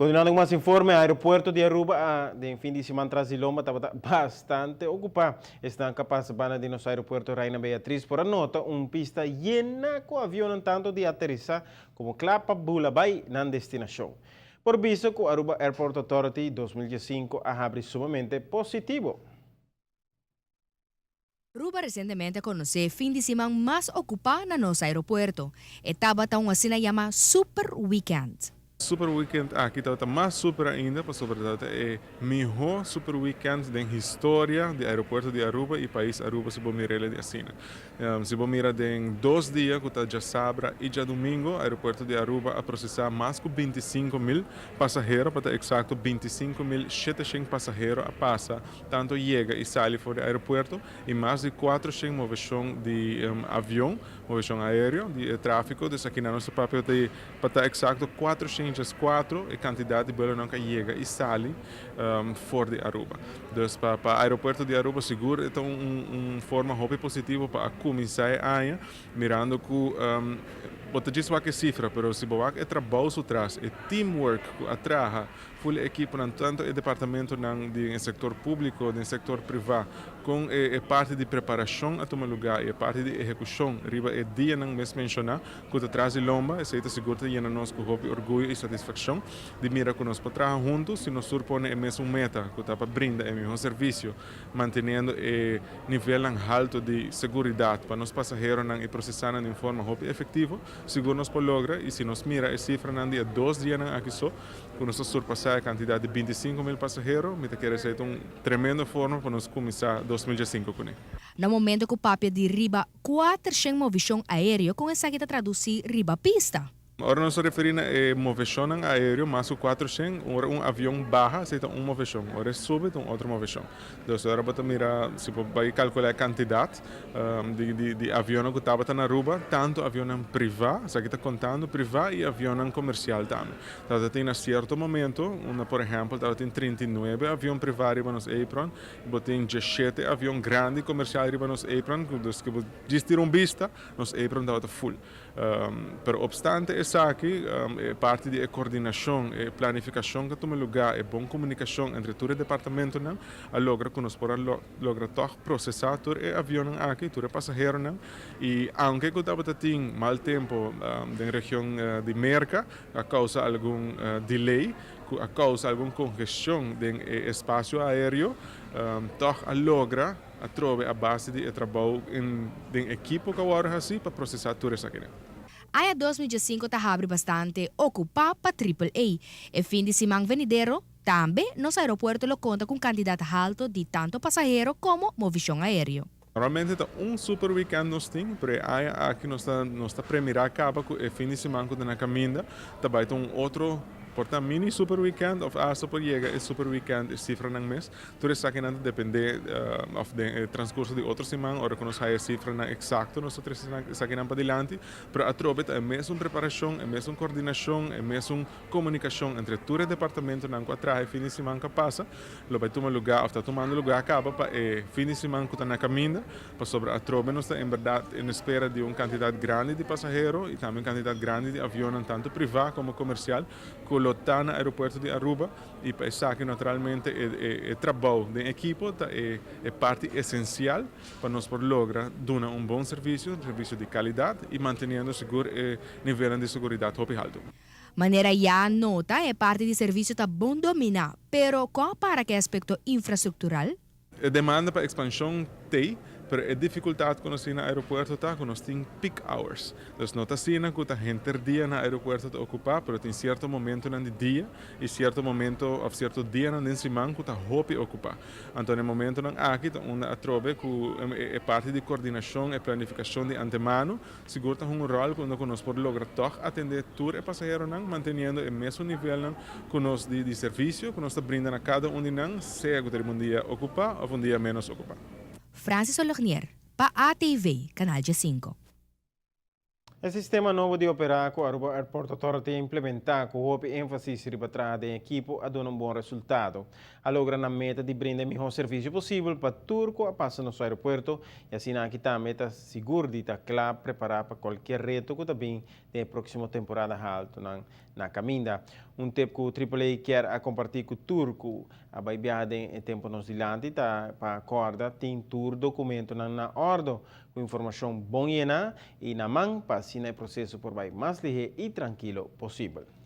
Continuando cu mas informe, aeropuerto di Aruba a den fin di siman tras di lomba tabata bastante ocupa. Esnan cu a pasa banda di nos aeropuerto Reina Beatriz por a nota un pista yena cu avionnan tanto di aterisa como cla pa bula bay nan destinacion. Por bisa cu Aruba Airport Authority 2015 a habri sumamente positivo. Aruba recientemente a conoce fin di siman mas ocupa na nos aeropuerto. E tabata un asina yama Super Weekend. Super Weekend aki tabata mas super ainda pasobra tabata e miho Super Weekend den historia di aeropuerto di Aruba y pais Aruba si bo mir'el di asina. Si bo mira den dos dia ku ta djasabra i djadumingu, aeropuerto di Aruba a prosesá mas ku 25,000 pasahero, pa ta eksakto 25,700 pasahero a pasa tantu yega i sali for di aeropuerto i mas di 400 moveshon di avion, moveshon aéreo, di e tráfiko. Dus akinan nos ta papia di, pa ta eksakto, 404 e kantidat di buelonan ku a yega i sali for di Aruba. Dus pa aeropuerto di Aruba sigur e ta un forma hopi positivo pa a cuminsa e aña, mirando cu bo ta djis wak e cifra, pero si bo wak e trabou su tras, e teamwork cu a traha, full e ekiponan, tanto e departamentonan di e sector publico, den sector priva, con e parti di preparacion a tuma lugar y e parti di ehecucion riba e dianan mes menciona cu ta tras di lomba, esey ta sigur ta yena nos cu hopi orguyo y satisfaccion di mira cu nos por traha hunto si nos tur pone e mesun meta cu ta pa brinda e miho servicio, manteniendo e nivelnan halto di seguridad pa nos pasaheronan y procesanan di un forma hopi efectivo, sigur nos por logra y si nos mira e cifranan di e dos dianan aki so cu nos ta surpasa e cantidad di 25,000 pasahero, mi ta kere esey ta un tremendo forma pa nos cuminsa 2015 cune. Na momento cu papia di riba 400 movicion aereo, con esaki ta traduci riba pista? Ora nos ta referí na e moveshonnan aéreo mas ku 400, ora un avion baha esei ta un moveshon, ora e sube ta un otro moveshon. Dus ora bo ta mira, si bo bai kalkulá e kantidat di avionnan ku tabata na Aruba, tantu avionnan privá, esaki ta kontando privá i avionnan komersial tambe. Tabata tin na sierto momento, unda por ehèmpel tabatin 39 avion privá riba nos apron, i bo tin 17 avion grandi komersial riba nos apron, dus ku bo djis tira un bista, nos apron tabata ful. Pero obstante esaki, e parti di e coordinacion, e planificacion cu a tuma lugar, e bon comunicacion entre tur e departamentonan a logra cu nos por a logra toch procesa tur e avionnan aki, tur e pasaheronan. Y aunke cu tabata tin mal tempo den region di Merca a causa algun delay, cu a causa algun congestion den e espacio aereo, toch a logra atrobe a base di e trabou den ekipo ku a wòrdu hasí pa prosesá tur esakinan. Aña 2015 ta habri bastante okupá pa Triple A. E fin di siman venidero, tambe nos aeropuerto lo konta ku un kantidat halto di tanto pasahero komo movishon aéreo. Normalmente ta un super weekend nos tin, pero e aña aki nos ta premirá kaba ku e fin di siman ku ta na kaminda ta bai ta un otro por ta mini super weekend òf asta por yega e super weekend e sifranan mes. Tur esakinan ta dependé òf den e transkurso di otro siman ora ku nos haya e sifranan eksakto nos ta trese esakinan padilanti, pero atrobe ta e mesun preparashon, e mesun kordinashon, e mesun komunikashon entre tur e departamentonan ku a traha e fin di siman ku a pasa lo bai tuma lugá òf ta tumando lugá kaba pa e fin di siman ku ta na kaminda, pasobra atrobe nos ta en bèrdat en espera di un kantidat grandi di pasahero i tambe un kantidat grandi di avionnan tantu privá komo komersial ku lo ta na aeropuerto di Aruba. I pa esaki naturalmente e trabou den ekipo ta e parti esensial pa nos por logra duna un bon servisio, un servisio di kalidat i manteniendo sigur e nivelnan di seguridat hopi haltu. Manera ya nota e parti di servisio ta bon dominá, pero kon para ku e aspekto infrastruktural? E demanda pa ekspanshon t'ei, pero e difikultat ku nos tin na aeropuerto ta ku nos tin peak hours. Dus no ta asina ku ta henter dia na aeropuerto ta okupá, pero tin sierto momentonan di dia i sierto momento òf sierto dianan den siman ku ta hopi okupá. Anto na e momentonan aki ta unda atrobe ku e parti di kordinashon, e planifikashon di antemano sigur ta hunga un ròl ku unda ku nos por logra tòg atendé tur e pasaheronan manteniendo e mesun nivelnan ku nos di servisio ku nos ta brinda na kada un di nan, sea ku ta riba un dia okupá òf un dia ménos okupá. Francis Olognier, pa ATV, Canal 5. E sistema nobo di opera cu Aruba Airport Authority a implementa cu hopi enfasis riba traha den ekipo a duna un bon resultado. A logra nan meta di brinda e miho servicio posibel pa tur cu a pasa na su aeropuerto y asina aki tambe ta sigur di ta cla prepara pa cualkier reto cu ta bin den e proximo temporada haltonan na caminda. Un tip cu AAA kier a comparti cu tur cu a bay biaha den tempo nos dilanti ta pa corda tin tur documento na orde, cu informacion bon yena y na man, pa asina e proceso por bay mas lihe y trankilo posibel.